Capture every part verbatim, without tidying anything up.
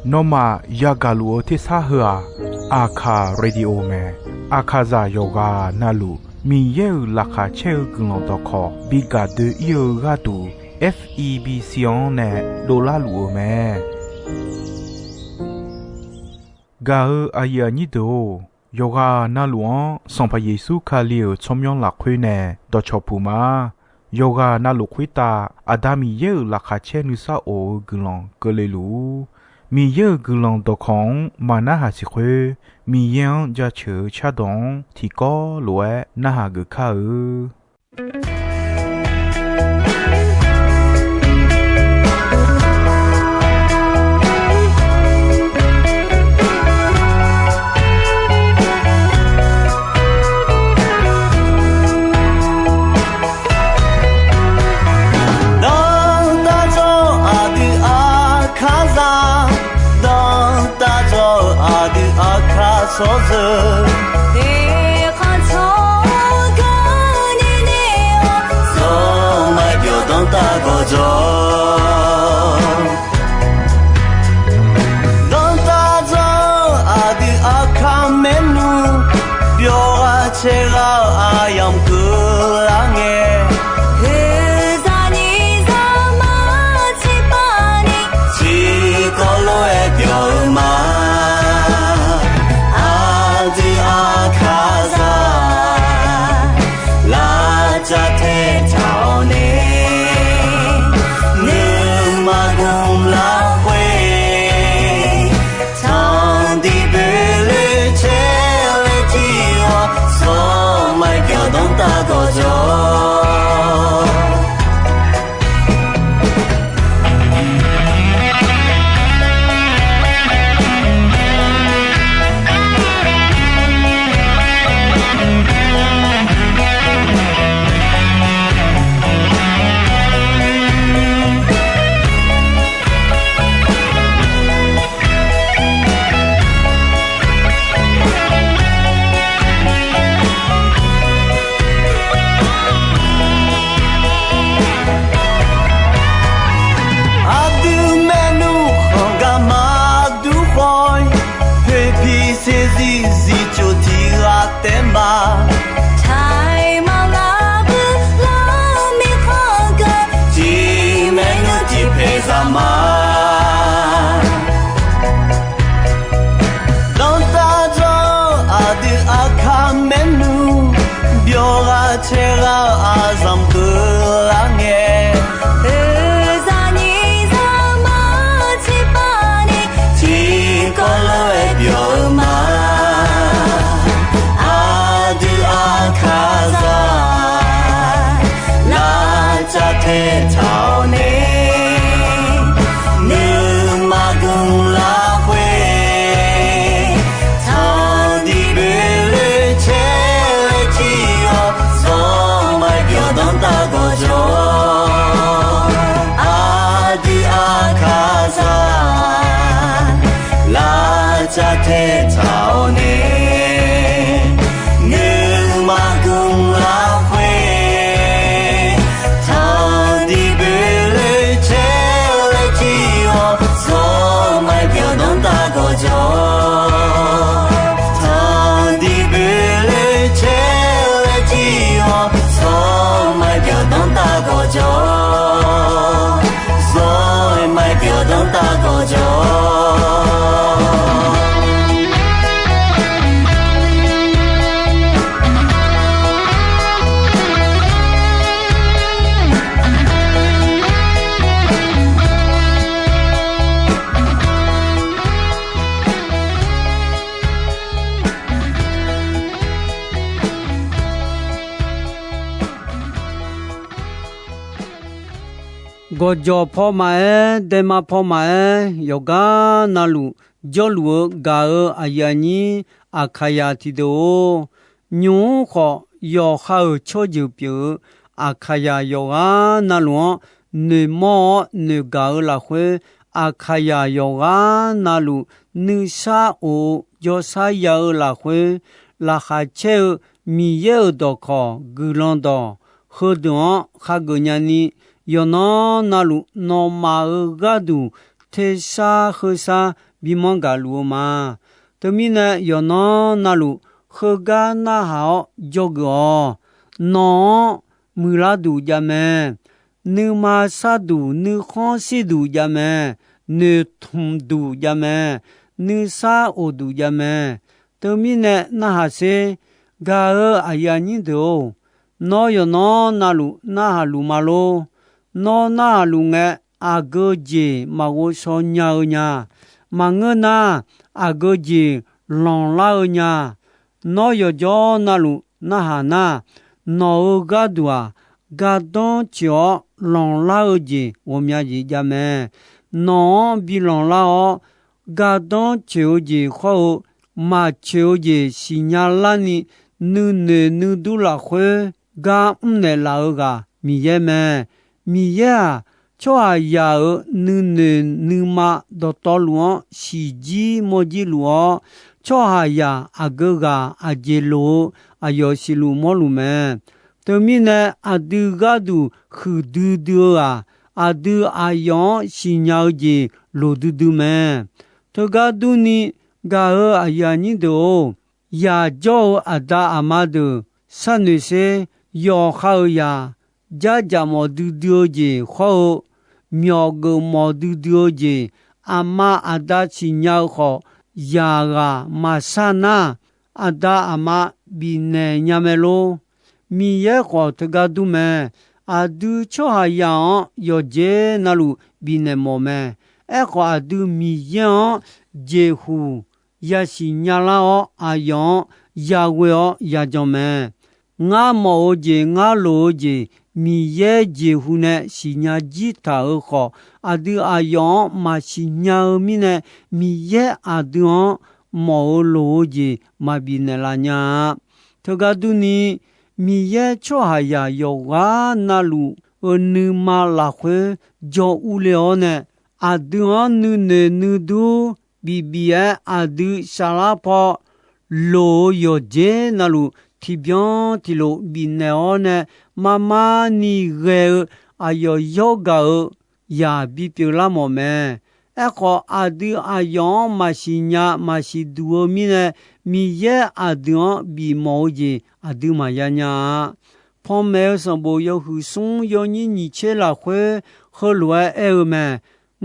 Nawmaf yagaq luf-eu tersar heu-aq, Aqkaq Radio mae. Aqkaqzaq yawqghaq navluf Miqyaer-euq laqkhaq caer-eu guiqlanq dawqkawq bi gaq doe-ir-eu gharduq, F E B C-anr nae dovlar luf-eu mae. Gaq-eu aqyuif aqnyir deuq-or, yawqghaq navluf-anr Sanqpaq Yeqsur Kali-euq tsawrmyanr lafkhoer nae dawqcawq puq ma. Yawqghaq navluf khoertav Aqda Miqyaer-euq laqkhaq caer nuisar of-eu guiqlanq keuvle luf-ur. Miqyaer-euq guiqlanq dawqkawq-anr maqnarhaq siq khoer, Miqyaer-anr jaceuq-eu cardawq-anr tiqkawv lof-aer narhaq geuf kar-eu. Dawrtaq dzawr aqdui Aqkaqzaq, dawrtaq dzawr aqdui Aqkaq tsawrjeuq, eqkhanq tsawrganq nini-awr, zawr maqbyawq dawrtaq gawqjawq. Dawrtaq dzawr aqdui Aqkaq maernmr, byawq ghaq caer ghaq-eu aqyamq keuvlar ngae, oeqzaq nyiq zaqmar tiqpavni, tiqkawv lof-aer byawq-eu ma. Aqdui Aqkaqzaq, lavcav taetaq-awr nae, nuima gmq lafkhoer, tanqdiq boeqloe caer laer jir-awr, zawr maqbyawq dawrtaq gawqjawq. Aqdui maernmr khanq gar maqdur khawf-ir, poeqpiq saeqzir zifcoq tiq ghaq taef ma. Taiq maqnga bui lar mirkhanq geu, tiq maernmr tiq paeq zaq ma. Dawrtaq dzawr aqdui Aqkaq maernmr, byawq ghaq caer ghaq-eu aqzanq keuvlar ngae, oeqzaq nyiq zaqmar tiqpavni, tiqkawv lof-aer byawq-eu ma. Aqdui Aqkaqzaq, lavcav taetaq-awr nae, nuima gmq lafkhoer, tanqdiq boeqloe caer laer jir-awr, zawr maqbyawq dawrtaq gawqjawq. Aqdui Aqkaqzaq, lavcav taetaq-awr nae, nuima gmq lafkhoer, tanqdiq boeqloe caer laer jir-awr, zawr maqbyawq dawrtaq gawqjawq. Tanqdiq boeqloe caer laer jir-awr, zawr maqbyawq dawrtaq gawqjawq. Zawr maqbyawq dawrtaq gawqjawq. Gawqjawq paw maqaer, daema paw maqaer, yawqgar navluf jawrluf-eu gaq-eu aqyuif aqnyir Aqkaqzaq tiqdeuq-or, nymq-mr khawf yawqha-euq tsawrjeuq pyeuf-eu Aqkaqzaq yawqghaq navluf-anr noeqmawr-awr noeqgaq-eu lafkhoer, Aqkaqzaq yawqghaq navluf nuisar of-eu jawrshar ya-eu lafkhoer, laqkhaq caer-eu Miqyaer-euq dawqkawq guiqlanq dawq heudeuq-anr khageuf nyani, yawqnan navluf nawmaf-euq gharduq tersar kheusar bimanr gaqluf-eu ma. Teumirnae yawqnan navluf heugar narhaq-awr dzawgeuf-awq. Nawq-anr muiqlar duq jav mae. Nuima sharduq nuikhanr shirduq jav mae. Noeqtmq duq jav mae. Nuisar of duq jav mae. Teumirnae narhaq sher. Gaq-euq aqyuif aqnyir deuq-or, nawr yawqnan navluf narhaq luf ma lor. Nawr narhaq luf ngae, aqgeu jeq maqghov shaw nya-eu nya. Maqngeur nar, aqgeu jeq lanqlar-eu nya. Nawr yawqjawr navluf narhaq nar, nawq-euq gharduq-aq, gardanr tsoeq-awr lanqlar-eu jeq ghawqmya jeq jav mae. Nawq-anr bi lanqlar-awr, gardanr tsoeq-eu jeq hawr-eu, maqtsoeq-eu jeq siqnya larni, nuinoeq nuidur lafkhoer gar mrnaeq laf-eu ghaq Miqyaer mae. Miqyaer-aq, tsawrhaqzaq-euq nuinoeq nuima dawqtawvluf-anr siqjir mawrjir luf-awr, tsawrhaqzaq aqgeu ghaq aqjeq loq-eu aqyawf siqluf mawrluf mae. Teumirnae aqdui gharduq huiqdui dui-eu-aq, aqdui aqyawf-anr siqnya-eu jeq loqdui dui mae. Teugar durni, gaq-euq aqyuif aqnyir deuq-or, yaq jawr-eu aqda aqma deuq sharnoeq sher. Yawqha-euq yaq, jarjaq mawf duidui-eu jeq hawr-eu, myawq geuf mawf duidui-eu jeq, aqma aqda siqnya-eu khawf, yaq ghaq maqshar nar, aqda aqma bifnaeq nya mae lor. Miqyaer khawf teugar dur mae. Aqdui tsawrhaqzaq-anr yawqjeq navluf bifnaeq mawf mae. Aerkhawf, aqdui Miqyaer-anr jeqhuq yasiq nyalar-awr, aqyawf-anr yaghoe-awr yajan mae. Ngar mawf-eu jeq, ngar loq-eu jeq, Miqyaer jeqhu nae siqnya jir taq-euq khawf, aqdui aqyawf-anr maqsiq nya-eu mirnae, Miqyaer aqdui-anr mawf-eu loq-eu jeq maqbif naeqlaf nya-a. Teugar durni, Miqyaer tsawrhaqzaq yawqghaq navluf-euq nuima lafkhoer jawr urle-awr nae, aqdui-anr nuinoeq nuidur bif bif-aer aqdui saflar paw loq-eu yawqjeq navluf tiqbyan tiqlof bifnaeq-awr nae, mar mar ni ghae-eu aqyawf yawr gaq-eu yaq bipyeuf lar mawf mae. Aerkhawf, aqdui aqyawf-anr maqsiq nya maqsiq duq-eu mirnae, Miqyaer aqdui-anr bifmawf-eu jeq aqdui maqya nya-a. Panmaeq-eu sanqbof yawhuiq smr yawnyir nyiq tser lafkhoer heulof-aer aer-eu mae.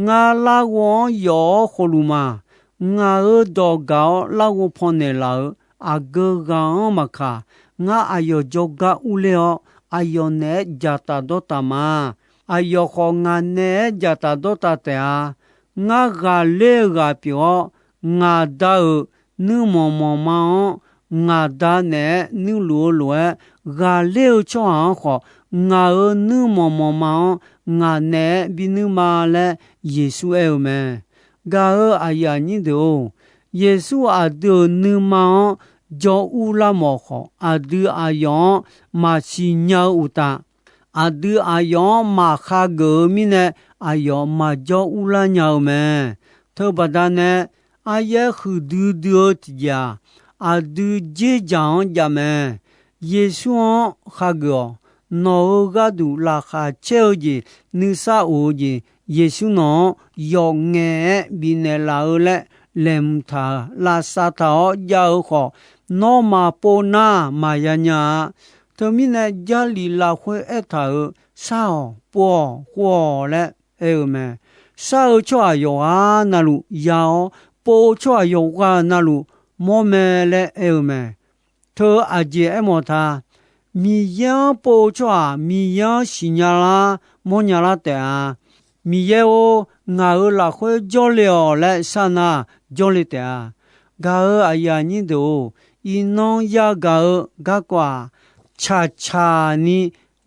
Ngar larghov-anr yawf-awr khofluf ma. Ngaq-euq dawq gaq-awr larghov pannaeq laf-euq aqgeu ghaq-anr maqkaq, ngar aqyawf jawrgar urler-awr, aqyawf naeq-aer dzaqtaf dawrtaf ma. Aqyawf khawf, ngaq naeq-aer dzaqtaf dawrtaf taef-a. Ngar ghaqler-eu ghaq pyeuf-awr, ngaq Da-euq nuirmanq manqma-anr ngaq Da naeq-aer nuirluf-eu lof-aer, ghaqler-eu tsawrhaq-anr khawf, ngaq-euq nuirmanq manqma-anr ngaq naeq-aer binuir ma laer Yeqsur aer-eu mae. Gaq-euq aqyuif aqnyir deuq-or, Yeqsur aqdui-euq nuima-anr jawr urlar mawf khawf, aqdui aqyawf-anr maqsiq nya-eu uqtaf, aqdui aqyawf-anr maqkhageuf-eu mirnae, aqyawf maqjawr urlar nya-eu mae. Teubaqda nae, aryaer huiqdui dui-eu tiqjeq-aq, aqdui dzerdzaq-anr jav mae. Yeqsur-anr khageuf-awq. Nawq-euq gharduq laqkhaq caer-eu jeq, nuisar of-eu jeq, Yeqsur nawq-anr yawf ngaef-aer bifnaeq laf-eu laer laeqhmq taq-euq lavsav taq-awr jav-eu khawf, nawr maqpov nar maqya nya-a. Teumirnae, Jarlif lafkhoer aertaq-euq shar-awq, pov-awq, khov-awq laer aer-eu mae. Shar-eu tsawrhaq yawqghaq navluf ya-awr, pov-eu tsawrhaq yawqghaq navluf mawr mae laer aer-eu mae. Teu aqjeq aermawf ta. Miqyaer-anr pov-eu tsawrhaq Miqyaer-anr siqnya lar mawrnya lar taef-a. Miqyaer-or, ngaq-euq lafkhoer jawrle-awq laer shar nar, jawrle taef-a. Gaq-euq aqyuif aqnyir deuq-or, iqnan yagaq-eu garkawv-aq, tsaqtsaq ni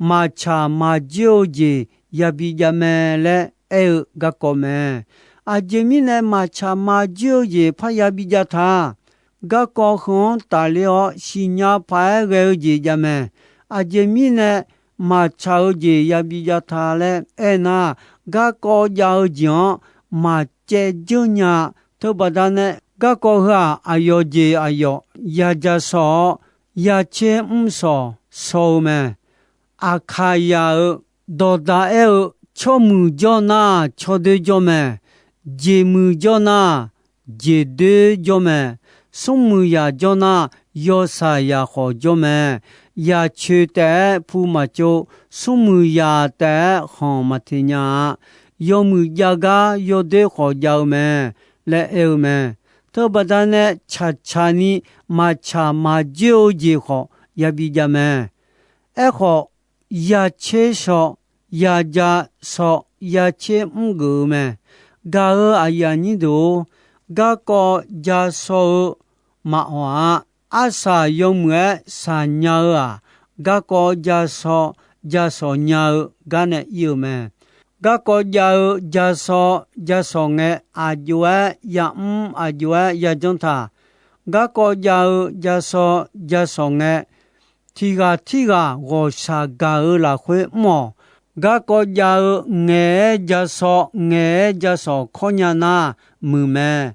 maqtsaq maqjoer-eu jeq yabi jav mae laer aer-eu garkawv mae. Aqjeq mirnae maqtsaq maqjoer-eu jeq parya bijav ta. Garkawv heu-anr tafler-awr siqnya paq-aer ghae-eu jeq jav mae. Aqjeq mirnae maqtsaq-eu jeq yabi jav ta laer aernar, garkawv jav-eu jeq-anr maqcaev dzeur nya. Teubaqda nae garkawv heu-aq, aqyawf jeq aqyawf yaja shaw-awr, yacer mr shawq shaw-eu mae. Aqkaqyaq-euq Dawqdaq aer-eu, tsawrmuiq jawr nar, tsawrdoer jawr mae. Jeqmuiq jawr nar, jeqdoer jawr mae. Smrmuiq yaq jawr nar, yawshaq yaq khawf jawr mae. Yaqcoeq taef-aer pu maqtsov, smrmuiq yaq taef-aer khanq maqteq nya-a. Yawmuiq jav gar yawdoer khawf jav-eu mae laer aer-eu mae. Teubaqda nae tsaqtsaq ni maqtsaq maqjoer-eu jeq khawf yabi jav mae. Aerkhawf, yacaer shaw, yaja shaw, yacaer mr geuf-eu mae. Gaq-euq aqyuif aqnyir deuq-or, garkawv ja shaw-eu maqawq-a. Arsaq yawmuiq-aer shaq nya-eu-aq, garkawv ja shaw ja shawq nya-eu gar nae ir-eu mae. Garkawv jav-eu ja shaw ja shawq ngae, aqjox-aer yamr, aqjox-aer yajanr taq. Garkawv jav-eu ja shaw ja shawq ngae, tiq ghaq tirghaq ghawqshaq gaq-eu lafkhoer mr-awq. Garkawv jav-eu ngaeq-aer ja shaw, ngaeq-aer ja shawq kawr nya nar muiq mae.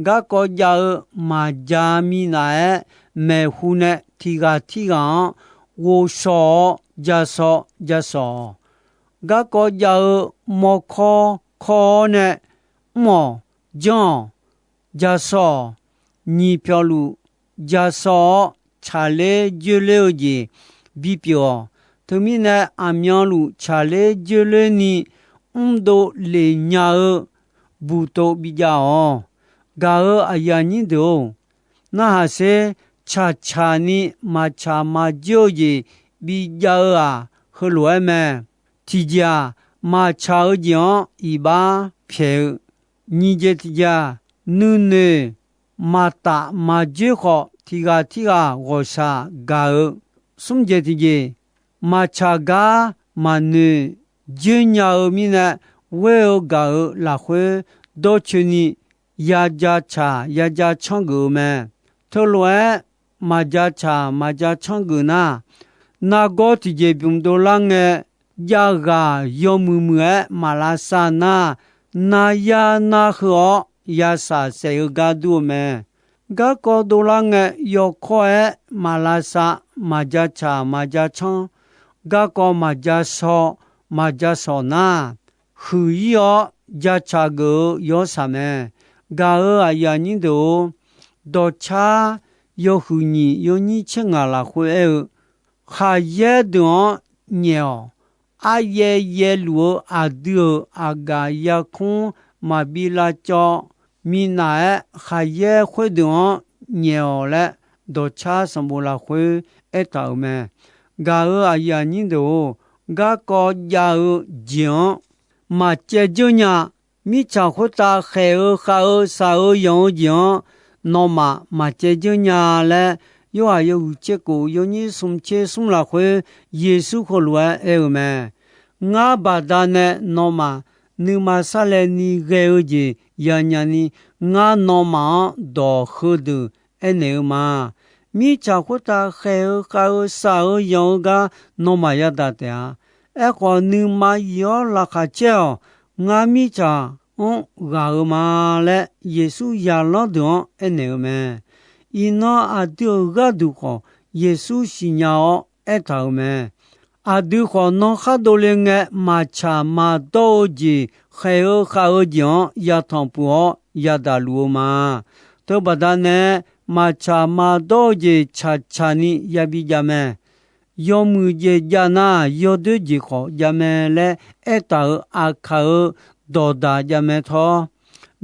Garkawv jav-eu maqja minav-aer maeqhu nae tiq ghaq tirghaq-anr ghovshaw-awr ja shaw ja shawq-awq. Garkawv jav-eu mawrkawr kawr-awr nae mr-awq, janr-awq, ja shaw-awq. Nyiq pyawqluf ja shaw-awr, tsaqler joerler-eu jeq bipyeuf-awq. Teumirnae, aqmyanluf tsaqler joerler ni mrdov lef nya-eu buqtov bijav-awq. Gaq-euq aqyuif aqnyir deuq-or, narhaq sher, tsaqtsaq ni maqtsaq maqjoer-eu jeq bijav-eu-aq, heulof-aer mae. Tiqjeq-aq, maqtsaq-eu jeq-anr iqbax pyaeq-eu, nyiq jeq tiqjeq-aq, nuinoeq maqtaf maqjoer khawf, tiq ghaq tirghaq ghawqshaq gaq-eu, smr jeq tiqjeq, maqtsaq gar maqnoeq joer nya-eu mirnae, ghoer-eu gaq-euq lafkhoer dawrcoeni yaja tsaq yaja tsanr geuf-eu mae. Teulof-aer maqja tsaq maqja tsanr geuf nar, nargawr tiqjeq bymq dovlar ngae, jav ghaq yawmuiq muiq-aer maq lavsav nar, nar yar nar heu-awr yashaq saef-eu gar dur-eu mae. Garkawv dovlar ngae, yawkawr-aer maq lavsav, maqja tsaq maqja tsanr, garkawv maqja shaw maqja shawq nar, huiq-ir-awr ja tsaq geuf-eu yawshaq mae. Gaq-euq aqyuif aqnyir deuq-or, dawqcar yawhuiq nyiq yawnyir tser ngaq lafkhoer aer-eu, khaqyaer deuq-anr nyaef-awq. Aryaev yaevluf-eu aqdui-euq aqgaf yarkmr maqbi lavcawv minav-aer, khaqyaer khoerdeuq-anr nyaef-awq laer, dawqcar sanqbof lafkhoer aertaq-euq mae. Gaq-euq aqyuif aqnyir deuq-or, garkawv jav-eu jeq-anr maqcaevdzeur nya. Mirtsaq khoertav khaeq-eu khav-eu shaq-eu yanq-eu jeq-anr nawmaf maqcaevdzeur nya laer, Yorhaq yawhuiq tser kof yawnyir smr tser smr lafkhoer Yeqsur heulof-aer aer-eu mae. Ngar baqdanae nawmaf nuima sarlaevni ghae-eu jeq yanya ni, ngar nawmaf-anr dawq heudeuq aernaeq-eu ma. Mirtsaq khoertav khaeq-eu khav-eu shaq-eu yanq-eu gar nawmaf yadaq taef-a. Aerkhawf, nuima yif-awr laqkhaq caer-awq. Ngar mirtsaq-anr ghaq-eu ma laer, Yeqsur zaqlanr deuq-anr aernaeq-eu mae. Iqnan aqdui-euq gharduq khawf, Yeqsur siqnya-awr aertaq-euq mae. Aqdui khawf, nan khar dovle ngae, maqtsaq maqdawr-eu jeq, khaeq-eu khav-eu jeq-anr yatanq puq-awr yadaq luf-eu ma. Teubaqda nae, maqtsaq maqdawr-eu jeq tsaqtsaq ni yabi jav mae. Yawmuiq jeq jav nar, yawdoer jeq khawf jav mae laer aertaq-euq aqkaq-euq dawqdaq jav mae tawr.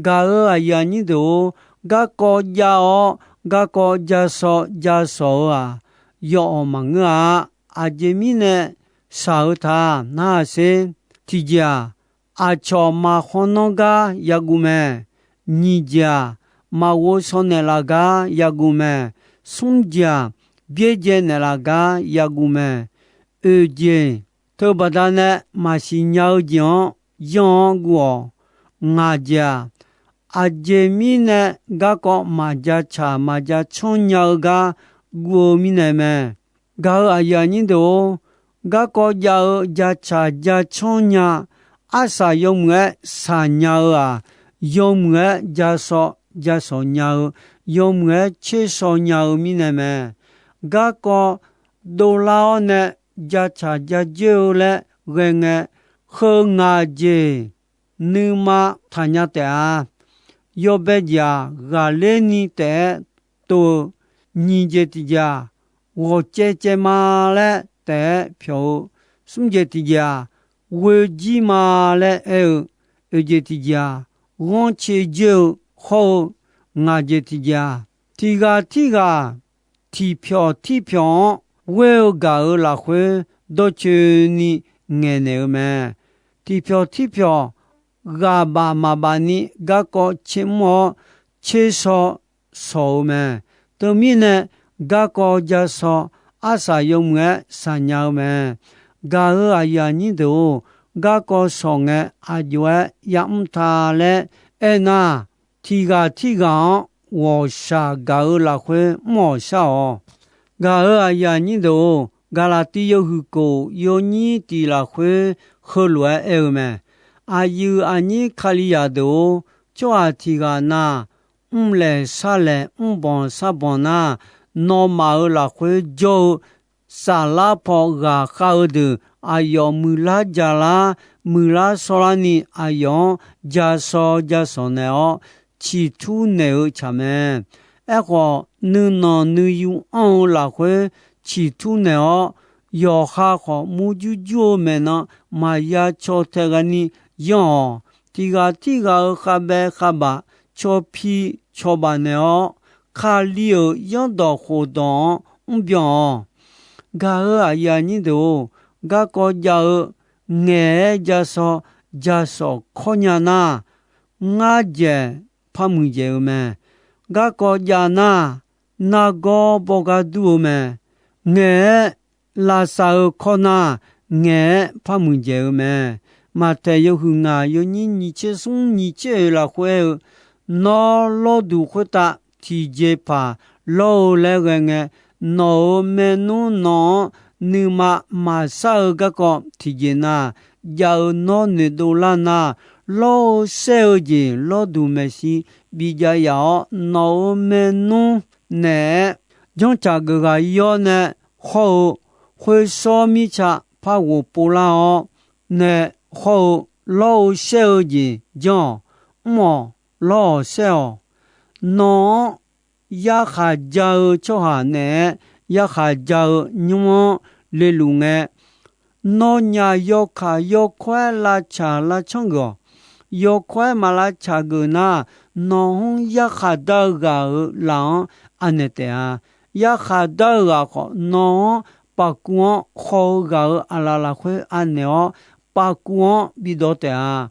Gaq-euq aqyuif aqnyir deuq-or, garkawv jav-awr, garkawv ja shaw ja shawq-eu-aq, yawawq maqngeur-a. Aqjeq mirnae shaq-eu ta narhaq sher. Tiqjeq-aq, aqcawq maqkhawr nanr gar yaguv mae. Nyiq jeq-aq, maqghov shaw naeqlaf gar yaguv mae. Smr jeq-aq, byaerdzae naeqlaf gar yaguv mae. Oeq jeq, teubaqda nae maqsiq nya-eu jeq-anr yanr-awr guv-awq. Ngaq jeq-aq, aqjeq mirnae garkawv maqja tsaq maqja tsanr nya-eu gar guv-eu mirnae mae. Gaq-euq aqyuif aqnyir deuq-or, garkawv jav-eu ja tsaq ja tsanr nya, arsaq yawmuiq-aer shaq nya-eu-aq, yawmuiq-aer ja shaw ja shawq nya-eu, yawmuiq-aer tser shaw nya-eu mirnae mae. Garkawv dovlar-awr nae ja tsaq ja dzoer-eu laer ghae ngae, heu ngaq jeq nuima taqnya taef-a. Yawbae jeq-aq, ghaqler ni taef-aer tov-eu, nyiq jeq tiqjeq-aq, ghawqcaev caev ma laer taef-aer pyawq-eu, smr jeq tiqjeq-aq, ghoe jir ma laer aer-eu, oeq jeq tiqjeq-aq, ghanrcae jir-eu hawr-eu, ngaq jeq tiqjeq-aq, tiq ghaq tirghaq tiqpyawq tirpyawq-anr ghoer-eu gaq-euq lafkhoer dawrcoeni ngaeqnaeq-eu mae. Tiqpyawq tirpyawq ghaq baf maqbaf ni garkawv tser mr-awr, tser shaw shawq-eu mae. Teumirnae, garkawv ja shaw arsaq yawmuiq-aer shaqnya-eu mae. Gaq-euq aqyuif aqnyir deuq-or, garkawv shawq ngae aqjox-aer yamr ta laer aernar, tiq ghaq tirghaq-anr ghawqshaq gaq-eu lafkhoer mr-awq shar-awq. Gaq-euq aqyuif aqnyir deuq-or, Gaqlaqtiv yawhuiq kof yawnyir tiq lafkhoer heulof-aer aer-eu mae. Aqyuif aqnyir Kalizaq deuq-or, tsawrhaq tiq ghaq na, mrlaeq sharlaeq mrbanq sharbanq nar, nawmaf-euq lafkhoer jawr-eu saflar paw ghaqkhav-eu deuq aqyawf muiqlar jalar, muiqlar shawrlar ni aqyawf-anr ja shaw ja shawq naeq-awr, ciqtur naeq-eu tsaq mae. Aerkhawf, nuinanq nuiyu anr-eu lafkhoer ciqtur naeq-awr, yawqha khawf murjur jur-eu maeqnan maqya caw tae ghaq ni yanr-awq. Tiq ghaq tirghaq-euq khavbae khavbaf cawpi cawbaf naeq-awr, Kali-euq zanrdawq khofdawq-anr mrbyan-awq. Gaq-euq aqyuif aqnyir deuq-or, garkawv jav-eu ngaeq-aer ja shaw ja shawq kawr nya nar, ngar dzaeq par muiqdzaeq-eu mae. Garkawv jav nar, nargawr bawr gar dur-eu mae. Ngaeq-aer lavsav-eu kawr nar, ngaeq-aer par muiqdzaeq-eu mae. Maqtaeq yawhuiq ngaq yawnyir nyiq tser smr nyiq tser oeq lafkhoer aer-eu, Nawr lawrduq khoertav tiqjeqpaq lawr-eu laer ghae ngae, nawq-euq maernmr nawq-anr nuima maqshar-eu garkawv tiqjeq na, jav-eu nawr noeqdov lar nar, lawr-eu shaer-eu jeq lawrduq maeqshi bijav yaf-awr, nawq-euq maernmr naeq-aer janrcaq geuf ghaq yawr nae hawr-eu, khoershawr mirtsa par ghof pov lar-awr nae hawr-eu, lawr-eu shaer-eu jeq janr-awq. Mr-awq, lawr-awq, shaer-awq. Nawq-anr yarkhaq ja-eu tsawrhaq naeq-aer yarkhaq ja-eu nymr-anr leluf ngae, nawnyaf yawkaq yawkawr-aer lavtsaq lavcanr geuf-awq. Yawkawr-aer maq lavtsaq geuf nar, nawq-anr yarkhaq dar-eu ghaq-euq laf-anr anaeq taef-a. Yarkhaq dar-eu ghaq khawf, nawq-anr paqkuv-anr khaw-eu ghaq-euq aqlaf lafkhoer anaeq-awr, paqkuv-anr bidawq taef-a.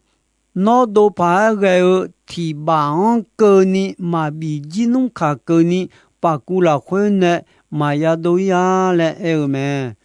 Nawr dov paq-aer ghae-eu tiqbaf-anr keuvni maqbif jir nmr kaq keuvni, paqkuv lafkhoer nae maqya dov-ir-a laer aer-eu mae.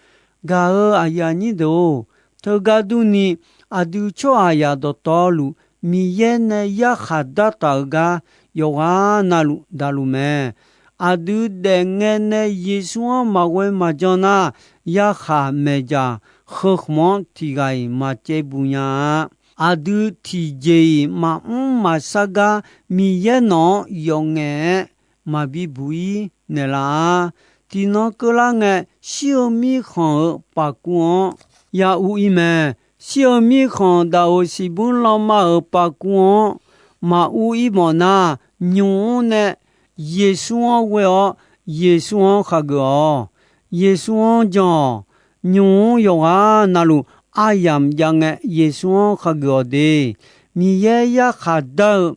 Gaq-euq aqyuif aqnyir deuq-or, teugar durni, aqdui tsawrhaqzaq dawqtawvluf Miqyaer nae yarkhaq dartaq-euq gar yawqghaq navluf daqluf mae. Aqdui daefngae nae Yeqsur-anr maqghoe maqjan nar, yarkhaq maeqdzaq heu khmq-anr tiq ghaq-iq maqcaev buq nya-a. Aqdui tiqjeq-iq maqmr maqshar gar Miqyaer nawq-anr yawf ngaef-aer maqbi buq-ir naeqlaf-a. Tiqnan keuvlar ngae, shir-eu mirkhanq-euq paqkuv-anr ya ur-ir mae. Shir-eu mirkhanq daqoq siqbmr lanma-euq paqkuv-anr maqur-ir mawfnar, nymq-mr nae Yeqsur-anr ghoe-awr, Yeqsur-anr khageuf-awq. Yeqsur-anr jan-awq. Nymq-mr yawqghaq navluf aryamq jav ngae, Yeqsur-anr khageuf-awq de. Miqyaer yarkhaq dar-eu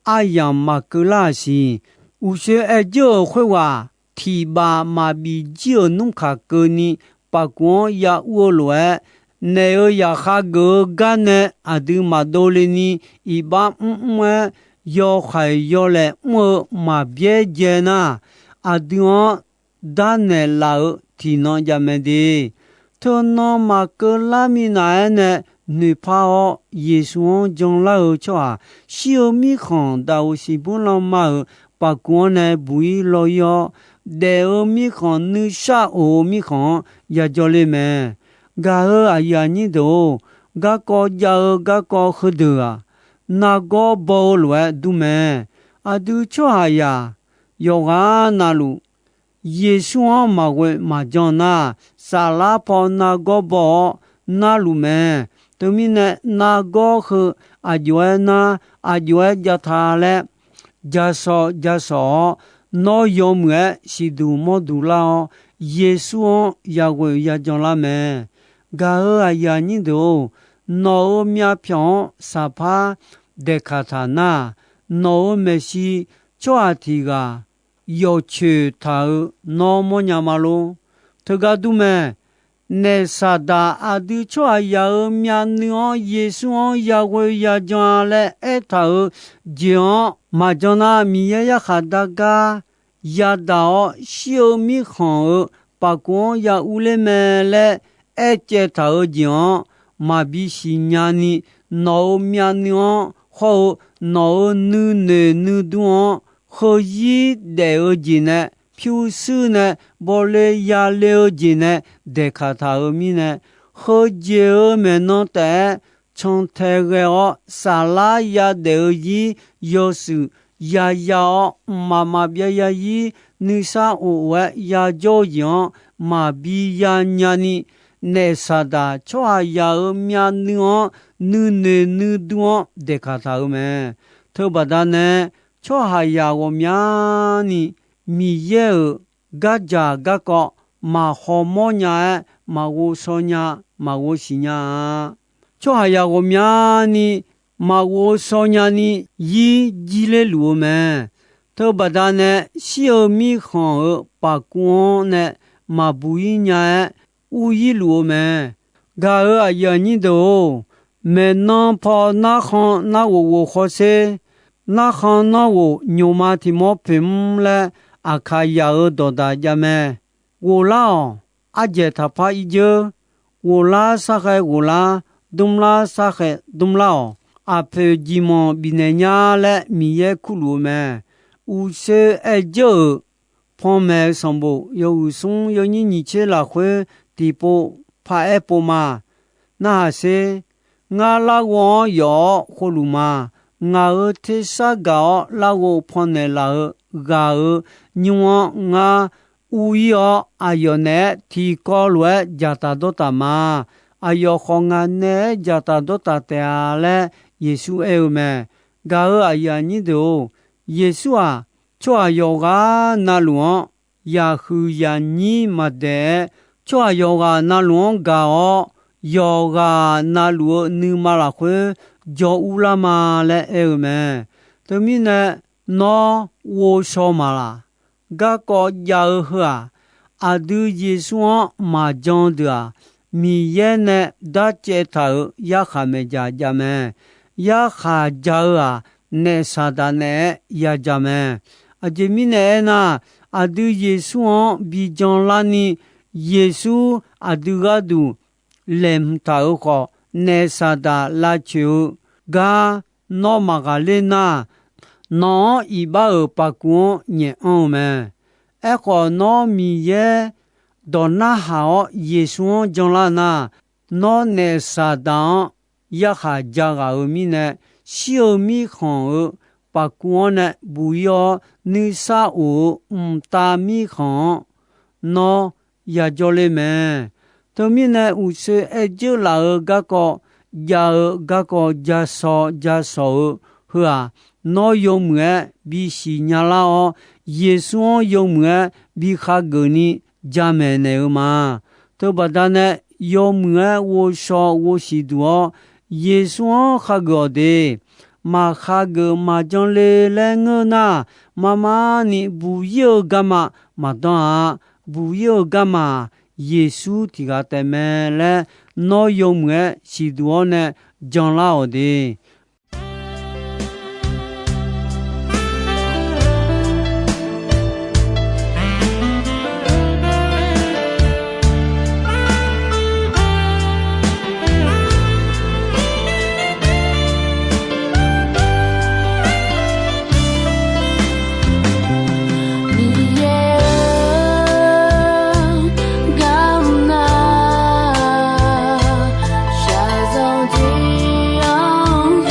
aryamq maqkeuv lar-aq siq. Uqshoe aer jeur-euq khoerghaq, tiqbaf maqbif jir-euq nmr kaq keuvni paqkuv-anr ya ur-eu lof-aer, naef-euq zaqkhav geuf-eu gar nae aqdui maqdov le ni, iqbax mrmr-aer yawkhaeq yawlaeq mr-eu maqbyaer dzae nar, aqdui-anr darnaeq laf-eu tiqnan jav mae de. Teunan maqkeuv lar minav-aer nae noeqpar-awr, Yeqsur-anr janlar-eu tsawrhaq, shir-eu mirkhanq daqoq siqbmr lanma-euq paqkuv-anr nae buq-ir law-ir-awr, daef-eu mirkhanq nuishar of-eu mirkhanq-anr yajawr le mae. Gaq-euq aqyuif aqnyir deuq-or, garkawv jav-eu garkawv heudeuq-aq, nargawr baw-eu lof-aer dur mae. Aqdui tsawrhaqzaq yawqghaq navluf Yeqsur-anr maqghoe maqjan nar, saflar paw nargawr baw-awr, narluf mae. Teumirnae nargawr heu aqjox-aer nar, aqjox-aer jav ta laer jasawq jasawq-awr, nawr yawmuiq-aer siqduq mawrduq lar-awr, Yeqsur-anr yaghoe yajan lar mae. Gaq-euq aqyuif aqnyir deuq-or, nawq-euq myavpyawq-anr saqpar daeqkaq taq nar-aq, nawq-euq maeqshi tsawrhaq tiq ghaq yawqcoeq taq-euq nawr mawrnya ma lor. Teugar dur mae. Naef Saqdaq aqdui tsawrhaqzaq-euq myavnuiv-anr Yeqsur-anr yaghoe yajan-a laer aertaq-euq jeq-anr maqjan nar, Miqyaer yarkhaq dar gar yadaq-awr shir-eu mirkhanq-euq paqkuv-anr ya urler mae laer aercaev taq-euq jeq-anr maqbi siqnya ni, nawq-euq myavnuiv-anr hawr-eu nawq-euq nuinoeq nuidur-anr heuzir daef-eu jeq nae, pyurshuir nae bawle yale-eu jeq nae daeqkaq taq-euq mirnae, heujeq-euq maeqnan taef-aer cantae ghae-awr, saflar yadaef-eu zir yawshuif yaya-awr, mqmaq maqbyav zarzir nuisar of of-aer yajawr-eu jeq-anr maqbi yanya ni, naef Saqdaq tsawrhaqzaq-euq myavnuiv-anr nuinoeq nuidur-anr daeqkaq taq-euq mae. Teubaqda nae, tsawrhaqzaq ghawqmyani Miqyaer-euq gardzaq garkawv maqhaw mawrnya-aer, maqghov shaw nya, maqghov siqnya-a. Tsawrhaqzaq ghawqmyani maqghov shaw nyani zir jirler luf-eu mae. Teubaqda nae, shir-eu mirkhanq-euq paqkuv-anr nae maqbuq ir nya-aer ur ir luf-eu mae. Gaq-euq aqyuif aqnyir deuq-or, maeqnan paw narkhan narghof ghof hawsher, narkhan narghof nymqma tiq mawr poeq mr laer Aqkaqzaq-euq dawqdaq jav mae. Ghoflar-awq, ardzaeq taqpar irdzeur, ghoflar sarkhaev ghoflar, dmrlar sarkhaev dmrlar-awq, aqpoeq jeqmanq bifnaeq nya laer Miqyaer kurluf-eu mae. Uqshoe aer dzeur-euq panmaeq-eu sanqbof yawhuiq smr yawnyir nyiq tser lafkhoer tiqpov paraer pov ma. Narhaq sher. Ngar larghov-anr yawf-awr khovluf ma. Ngaq-euq tersar gaq-awr larghov pannaeq laf-eu ghaq-euq nymr-anr ngar ur ir-awr, aqyawf naeq-aer tiqkawv lof-aer dzaqtaf dawrtaf ma. Aqyawf khawf ngaq naeq-aer dzaqtaf dawrtaf taef-a laer Yeqsur aer-eu mae. Gaq-euq aqyuif aqnyir deuq-or, Yeqsur-aq, tsawrhaq yawqghaq navluf-anr yaqhuiq yaqnyir maqdaeq-aer, tsawrhaq yawqghaq navluf-anr gaq-awr, yawqghaq navluf-eu nuima lafkhoer jawr urlar ma laer aer-eu mae. Teumirnae, nawr ghovshaw maqlaq. Garkawv jav-eu heu-aq, aqdui Yeqsur-anr maqjan deuq-aq, Miqyaer nae darcaev taq-euq yarkhaq maeqdzaq jav mae. Yarkhaq ja-eu-aq, naef Saqdaq naeq-aer ya ja mae. Aqjeq mirnae aernar, aqdui Yeqsur-anr bi jan larni, Yeqsur aqdui gharduq laeqhmq taq-euq khawf, naef Saqdaq lavcoeq-eu gar nawr maqghaqler nar, nawq-anr iqbax-euq paqkuv-anr nyaef anr-eu mae. Aerkhawf, nawr Miqyaer dawq narhaq-awr Yeqsur-anr janlar nar, nawr naef Saqdaq-anr yarkhaq ja ghaq-euq mirnae, shir-eu mirkhanq-euq paqkuv-anr nae buq ir-awr, nuisar of-eu mqtav mirkhanq-anr nawr yajawr ler mae. Teumirnae, uqshoe aer dzeur laf-eu garkawv, jav-eu garkawv, ja shaw ja shawq-eu heu-aq, nawr yawmuiq-aer bisiq nya lar-awr, Yeqsur-anr yawmuiq-aer bi khageuf ni jamaeq naeq-eu ma. Teubaqda nae, yawmuiq-aer ghovshaw ghovsiq duq-awr, Yeqsur-anr khageuf-awq de. Maq khageuf maqjan le laer ngeur nar, marmar ni buq ir-eu garma maqdanr-a. Buq ir-eu garma-aq, Yeqsur tiq ghaq taef mae laer nawr yawmuiq-aer siqduq-awr nae janlar-awq de. Miqyaer-or, ngar mr nar, shaqzanq tiq yanr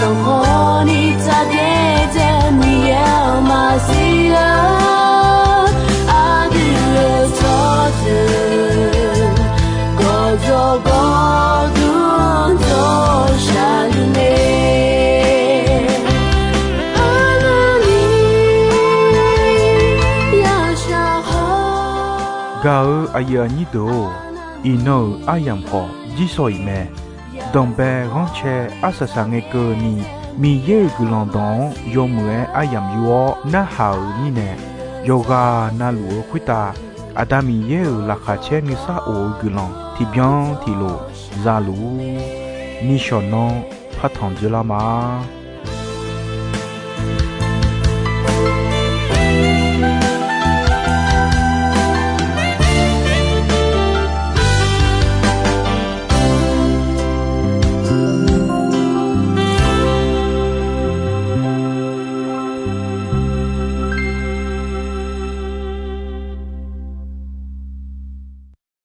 Sanqpawni tsaqdaer dzae Miqyaer-euq maqsiq-eu aqdui-euq tsawrjeuq gawqjawq gawqdur-anr jawr shaqluf mae. Arnavni yashaq haw. Gaq-eu aqyuif aqnyir deuq-or, iqnan-euq aryamq khawf jirsawq iq mae. Danqbae ghanrcae arsaq saq ngae keuvni, Miqyaer-euq guiqlanq dawq-anr yawmuiq-aer aryamq yur-awr narhaq-euq mirnae, yawqghaq navluf-eu khoertav Aqda Miqyaer-euq laqkhaq caer nuisar of-eu guiqlanq tiqbyan tiqlof za luf-ur. Nishawq nanr partanq dzeurlar ma.